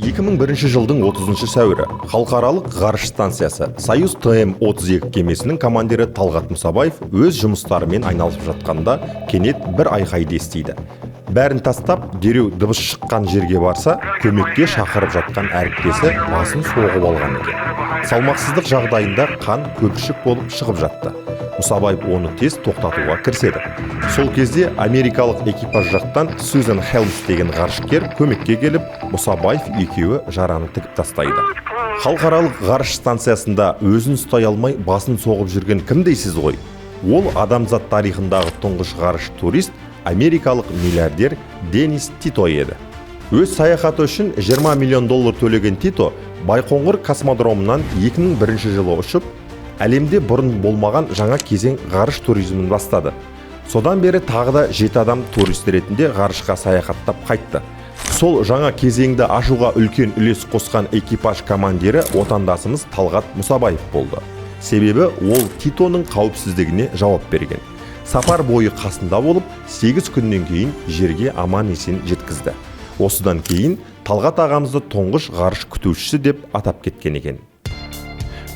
2001 жылдың 30 сәуірі. Халықаралық ғарыш станциясы Союз ТМ-32 кемесінің командирі Талғат Мұсабаев өз жұмыстарымен айналысып жатқанда кенет бір айқайды естиді. Бәрін тастап, дереу дыбыс шыққан жерге барса, көмекке шақырып жатқан әріптесі басын соғып алған екен. Салмақсыздық жағдайында қан көпіршік болып шығып жатты. Мұсабаев оны тез тоқтатуға кіріседі. Сол кезде америкалық экипаж жақтан Сьюзан Хелмс деген ғарышкер көмекке келіп, Мұсабаев екеуі жараны тігіп тастайды. Халықаралық ғарыш станциясында өзін ұстай алмай басын соғып жүрген кім дейсіз ғой? Ол адамзат тарихындағы тұңғыш ғарыш турист, америкалық миллиардер Денис Тито еді. Өз саяхаты үшін 20 миллион доллар төлеген Тито Байқоңыр космодромынан 2001 жылы ұшып, әлемде бұрын болмаған жаңа кезең ғарыш туризмін бастады. Содан бері тағы да жеті адам турист ретінде ғарышқа саяхаттап қайтты. Сол жаңа кезеңді ашуға үлкен үлес қосқан экипаж командирі отандасымыз Талғат Мұсабаев болды. Себебі ол Титоның қауіпсіздігіне жауап берген. Сапар бойы қасында болып, 8 күннен кейін жерге аман есен жеткізді. Осыдан кейін Талғат ағамызды тұңғыш ғарыш күтушісі деп атап кеткен екен.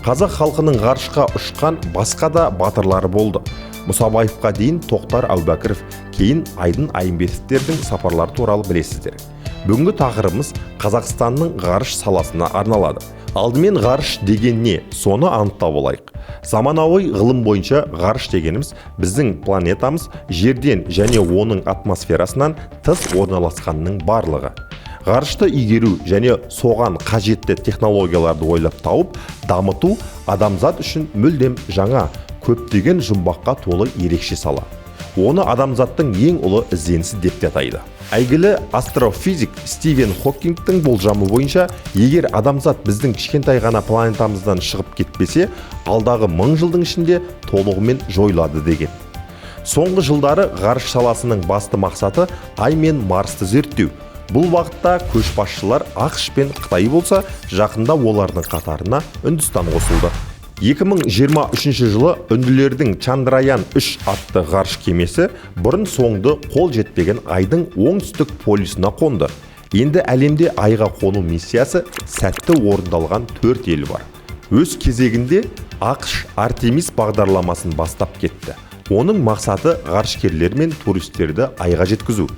Қазақ халқының ғарышқа ұшқан басқа да батырлары болды. Мұсабаевқа дейін Тоқтар Әубәкіров, кейін Айдын Айымбетовтердің сапарлары туралы білесіздер. Бүгінгі тақырыбымыз Қазақстанның ғарыш саласына арналады. Алдымен ғарыш деген не, соны анықтап алайық. Заманауи ғылым бойынша ғарыш дегеніміз біздің планетамыз Жерден және оның атмосферасынан тыс орналасқанның барлығы. Ғарышты игеру және соған қажетті технологияларды ойлап тауып, дамыту адамзат үшін мүлдем жаңа, көптеген жұмбаққа толы ерекше сала. Оны адамзаттың ең ұлы ізденісі деп те атайды. Әйгілі астрофизик Стивен Хокингтің болжамы бойынша, егер адамзат біздің кішкентай ғана планетамыздан шығып кетпесе, алдағы 1000 жылдың ішінде толығымен жойылады деген. Соңғы жылдары ғарыш саласының басты мақсаты Ай мен Марсты зерттеу. Бұл бағытта көшбасшылар АҚШ пен Қытай болса, жақында олардың қатарына Үндістан қосылды. 2023 жылы үнділердің Чандраян 3 атты ғарыш кемесі бұрын соңды қол жетпеген Айдың оңтүстік полюсына қонды. Енді әлемде Айға қону миссиясы сәтті орындалған төрт ел бар. Өз кезегінде АҚШ Артемис бағдарламасын бастап кетті. Оның мақсаты ғарышкерлер мен туристерді Айға жеткізу.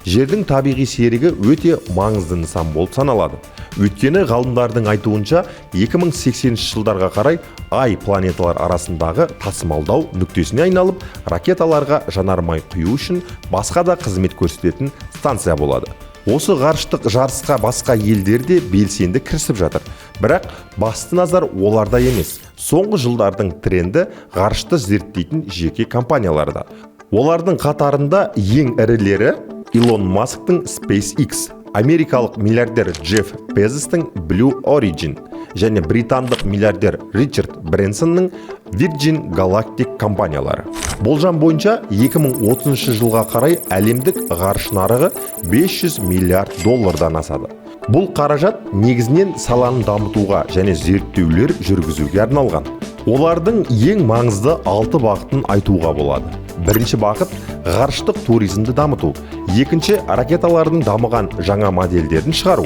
Жердің табиғи серігі өте маңызды нысан болып саналады. Өйткені ғалымдардың айтуынша, 2080 жылдарға қарай Ай планеталар арасындағы тасымалдау нүктесіне айналып, ракеталарға жанармай құю үшін басқа да қызмет көрсететін станция болады. Осы ғарыштық жарысқа басқа елдер де белсенді кірісіп жатыр. Бірақ басты назар оларда емес. Соңғы жылдардың тренді ғарышты зерттейтін жеке компанияларда. Олардың қатарында ең ірілері Илон Масктың SpaceX, америкалық миллиардер Джефф Безостың Blue Origin және британдық миллиардер Ричард Брэнсонның Virgin Galactic компаниялары. Болжам бойынша, 2030 жылға қарай әлемдік ғарыш нарығы 500 миллиард доллардан асады. Бұл қаражат негізінен саланы дамытуға және зерттеулер жүргізуге арналған. Олардың ең маңызды алты бағытын айтуға болады. Бірінші бағыт – ғарыштық туризмді дамыту. Екінші – ракеталардың дамыған жаңа модельдерін шығару.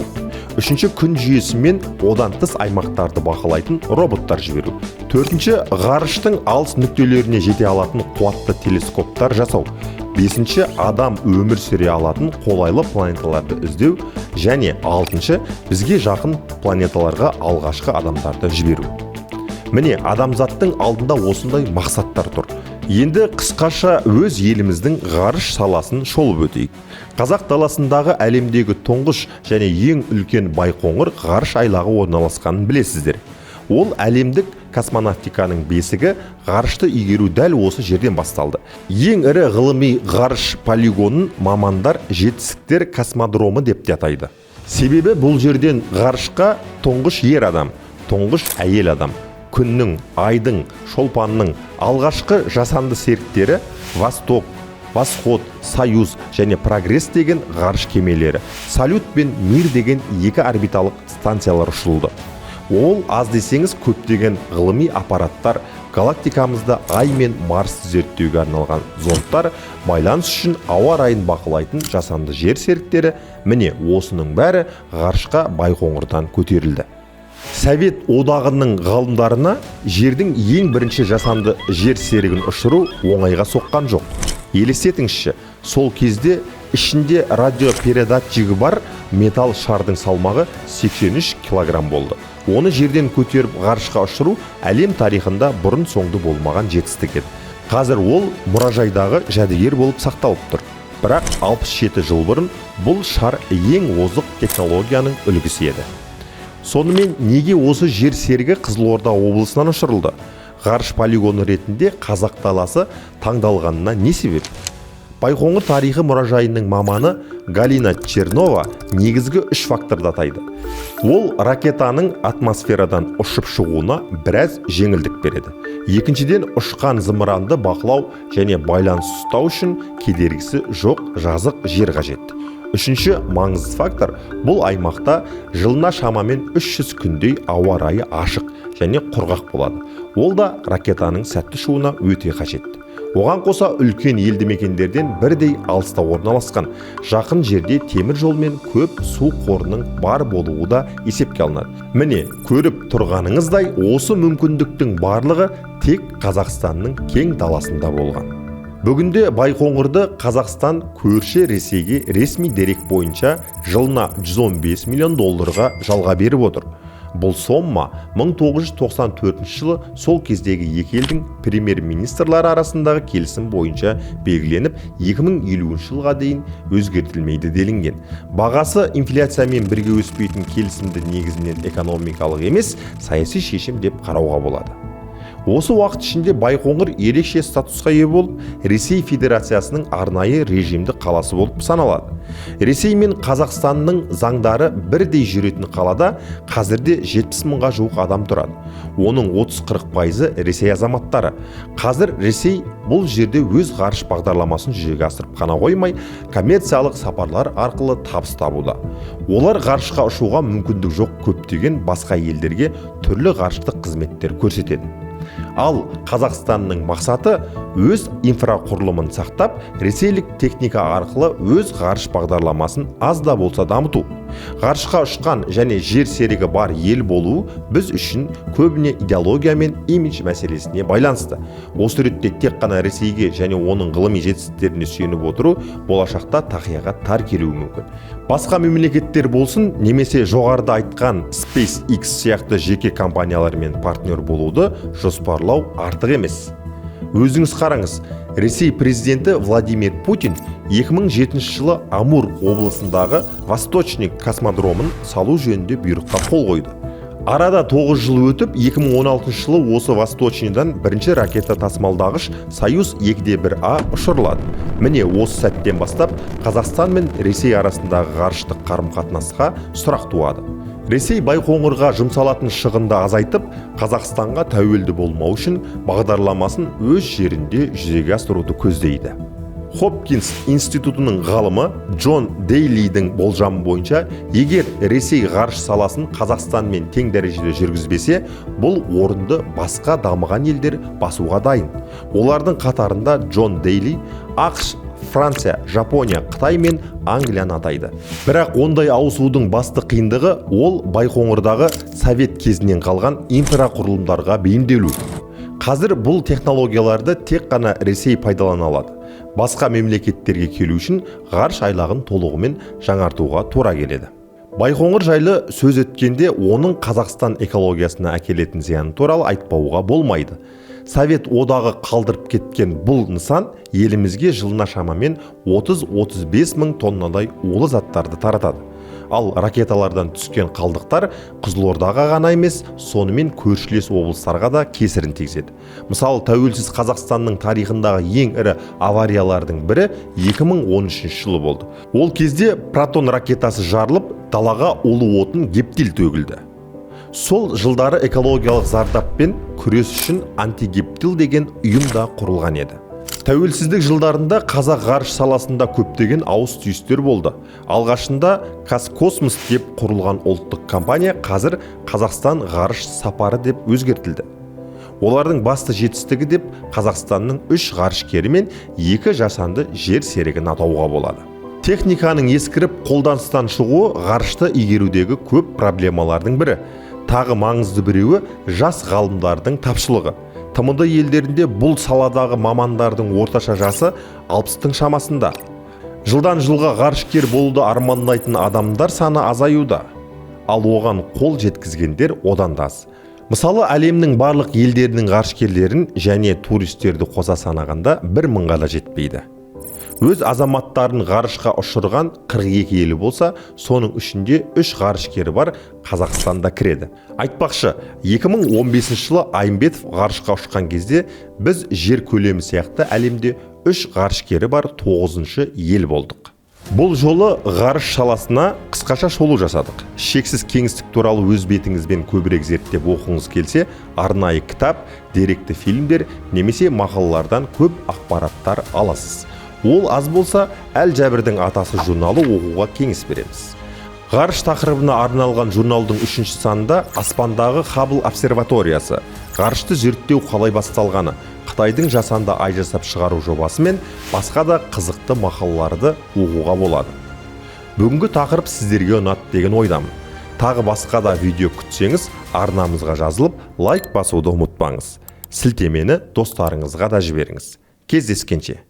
Үшінші – күн жүйесі мен одан тыс аймақтарды бақылайтын роботтар жіберу. Төртінші – ғарыштың алыс нүктелеріне жете алатын қуатты телескоптар жасау. Бесінші – адам өмір сүре алатын қолайлы планеталарды іздеу. Және алтыншы – бізге жақын планеталарға алғашқы адамдарды жіберу. Міне, адамзаттың алдында осындай мақсаттар тұр. Енді қысқаша өз еліміздің ғарыш саласын шолып өтейік. Қазақ даласындағы әлемдегі тұңғыш және ең үлкен Байқоңыр ғарыш айлағы орналасқанын білесіздер. Ол әлемдік космонавтиканың бесігі, ғарышты игеру дәл осы жерден басталды. Ең ірі ғылыми ғарыш полигонын мамандар Жетістіктер космодромы деп те атайды. Себебі бұл жерден ғарышқа тұңғыш ер адам, тұңғыш әйел адам, Күннің, Айдың, Шолпанның алғашқы жасанды серіктері Восток, Восход, Союз және Прогресс деген ғарыш кемелері, Салют пен Мир деген екі орбиталық станциялар ұшырылды. Ол аз десеңіз, көптеген ғылыми аппараттар, Галактикамызда Ай мен Марсты зерттеуге арналған зондтар, байланыс үшін ауа райын бақылайтын жасанды жер серіктері, міне, осының бәрі ғарышқа Байқоңырдан көтерілді. Совет Одағының ғалымдарына жердің ең бірінші жасанды жер серігін ұшыру оңайға соққан жоқ. Елестетіңізші, сол кезде ішінде радиопередатчигі бар металл шардың салмағы 83 килограмм болды. Оны жерден көтеріп ғарышқа ұшыру әлем тарихында бұрын соңды болмаған жетістік еді. Қазір ол мұражайдағы жәдігер болып сақталып тұр. Бірақ 67 жыл бұрын бұл шар ең озық технологияның үлгісі еді. Сонымен, неге осы жер серігі Қызылорда облысынан ұшырылды? Ғарыш полигоны ретінде қазақ даласы таңдалғанына не себеп? Байқоңыр тарихы мұражайының маманы Галина Чернова негізгі үш факторды атайды. Ол ракетаның атмосферадан ұшып шығуына біраз жеңілдік береді. Екіншіден, ұшқан зымыранды бақылау және байланыс ұстау үшін кедергісі жоқ жазық жер қажет. Үшінші маңызды фактор: бұл аймақта жылына шамамен 300 күндей ауа райы ашық және құрғақ болады. Ол да ракетаның сәтті ұшуына өте қажет. Оған қоса, үлкен елді мекендерден бірдей алыста орналасқан, жақын жерде темір жол мен көп су қорының бар болуы да есепке алынады. Міне, көріп тұрғаныңыздай, осы мүмкіндіктің барлығы тек Қазақстанның кең даласында болған. Бүгінде Байқоңырды Қазақстан көрші Ресейге ресми дерек бойынша жылына 115 миллион долларға жалға беріп отыр. Бұл сомма 1994 жылы сол кездегі екі елдің премьер-министрлары арасындағы келісім бойынша белгіленіп, 2050 жылға дейін өзгертілмейді делінген. Бағасы инфляциямен бірге өспейтін келісімді негізінен экономикалық емес, саяси шешім деп қарауға болады. Осы уақыт ішінде Байқоңыр ерекше статусқа ие болып, Ресей Федерациясының арнайы режимді қаласы болып саналады. Ресей мен Қазақстанның заңдары бірдей жүретін қалада қазірде 70 мыңға жуық адам тұрады. Оның 30-40 пайызы Ресей азаматтары. Қазір Ресей бұл жерде өз ғарыш бағдарламасын жүзеге асырып қана қоймай, коммерциялық сапарлар арқылы табыс табуда. Олар ғарышқа ұшуға мүмкіндік жоқ көптеген басқа елдерге түрлі ғарыштық қызметтер көрсетеді. Ал Қазақстанның мақсаты өз инфрақұрылымын сақтап, ресейлік техника арқылы өз ғарыш бағдарламасын аз да болса дамыту. Ғарышқа ұшқан және жер серігі бар ел болу біз үшін көбіне идеология мен имидж мәселесіне байланысты. Осы ретте тек қана Ресейге және оның ғылыми жетістіктеріне сүйеніп отыру болашақта тақияға тар келуі мүмкін. Басқа мемлекеттер болсын немесе жоғарыда айтқан SpaceX сияқты жеке компаниялармен партнер болуды жоспарлау артық емес. Өзіңіз қараңыз, Ресей президенті Владимир Путин 2007 жылы Амур облысындағы Восточный космодромын салу жөнінде бұйрыққа қол қойды. Арада 9 жыл өтіп, 2016 жылы осы Восточныйдан бірінші ракета тасымалдағыш Союз 2-1А ұшырылады. Міне, осы сәттен бастап Қазақстан мен Ресей арасындағы ғарыштық қарым-қатынасқа сұрақ туады. Ресей Байқоңырға жұмсалатын шығынды азайтып, Қазақстанға тәуелді болмау үшін бағдарламасын өз жерінде жүзеге асыруды көздейді. Хопкинс институтының ғалымы Джон Дейлидің болжамы бойынша, егер Ресей ғарыш саласын Қазақстанмен тең дәрежеде жүргізбесе, бұл орынды басқа дамыған елдер басуға дайын. Олардың қатарында Джон Дейли АҚШ, Франция, Жапония, Қытай мен Англияны атайды. Бірақ ондай ауысудың басты қиындығы ол Байқоңырдағы совет кезінен қалған инфрақұрылымдарға бейімделу. Қазір бұл технологияларды тек қана Ресей пайдалана алады. Басқа мемлекеттерге келу үшін ғарыш айлағын толығымен жаңартуға тура келеді. Байқоңыр жайлы сөз еткенде, оның Қазақстан экологиясына әкелетін зияны туралы айтпауға болмайды. Совет Одағы қалдырып кеткен бұл нысан елімізге жылына шамамен 30-35 мың тоннадай улы заттарды таратады. Ал ракеталардан түскен қалдықтар Қызылордаға ғана емес, сонымен көршілес облыстарға да кесірін тигізеді. Мысалы, тәуелсіз Қазақстанның тарихындағы ең ірі авариялардың бірі 2013 жылы болды. Ол кезде Протон ракетасы жарылып, далаға улы отын гептил төгілді. Сол жылдары экологиялық зардаппен күрес үшін Антигептил деген ұйым да құрылған еді. Тәуелсіздік жылдарында қазақ ғарыш саласында көптеген ауыс түйістер болды. Алғашында Казкосмос деп құрылған ұлттық компания қазір Қазақстан ғарыш сапары деп өзгертілді. Олардың басты жетістігі деп Қазақстанның үш ғарышкері мен екі жасанды жер серігін атауға болады. Техниканың ескіріп, қолданыстан шығуы ғарышты игерудегі көп проблемалардың бірі. Тағы маңызды біреуі – жас ғалымдардың тапшылығы. ТМД елдерінде бұл саладағы мамандардың орташа жасы 60-тың шамасында. Жылдан жылға ғарышкер болуды армандайтын адамдар саны азаюда, ал оған қол жеткізгендер одан да аз. Мысалы, әлемнің барлық елдерінің ғарышкерлерін және туристерді қоса санағанда, 1000-ға да жетпейді. Өз азаматтарын ғарышқа ұшырған 42 елі болса, соның ішінде үш ғарышкері бар Қазақстан да кіреді. Айтпақшы, 2015 жылы Айымбетов ғарышқа ұшқан кезде біз жер көлемі сияқты әлемде үш ғарышкері бар тоғызыншы ел болдық. Бұл жолы ғарыш саласына қысқаша шолу жасадық. Шексіз кеңістік туралы өз бетіңізбен көбірек зерттеп оқығыңыз келсе, арнайы кітап, деректі фильмдер немесе мақалалардан көп ақпараттар аласыз. Ол аз болса, Әл Жәбірдің атасы журналы оқуға кеңес береміз. Ғарыш тақырыбына арналған журналдың үшінші санында аспандағы Хаббл обсерваториясы, ғарышты зерттеу қалай басталғаны, Қытайдың жасанды ай жасап шығару жобасы мен басқа да қызықты мақалаларды оқуға болады. Бүгінгі тақырып сіздерге ұнады деген ойдамын. Тағы басқа да видео күтсеңіз, арнамызға жазылып, лайк басуды ұмытпаңыз. Сілтемені достарыңызға да жіберіңіз. Кездескенше!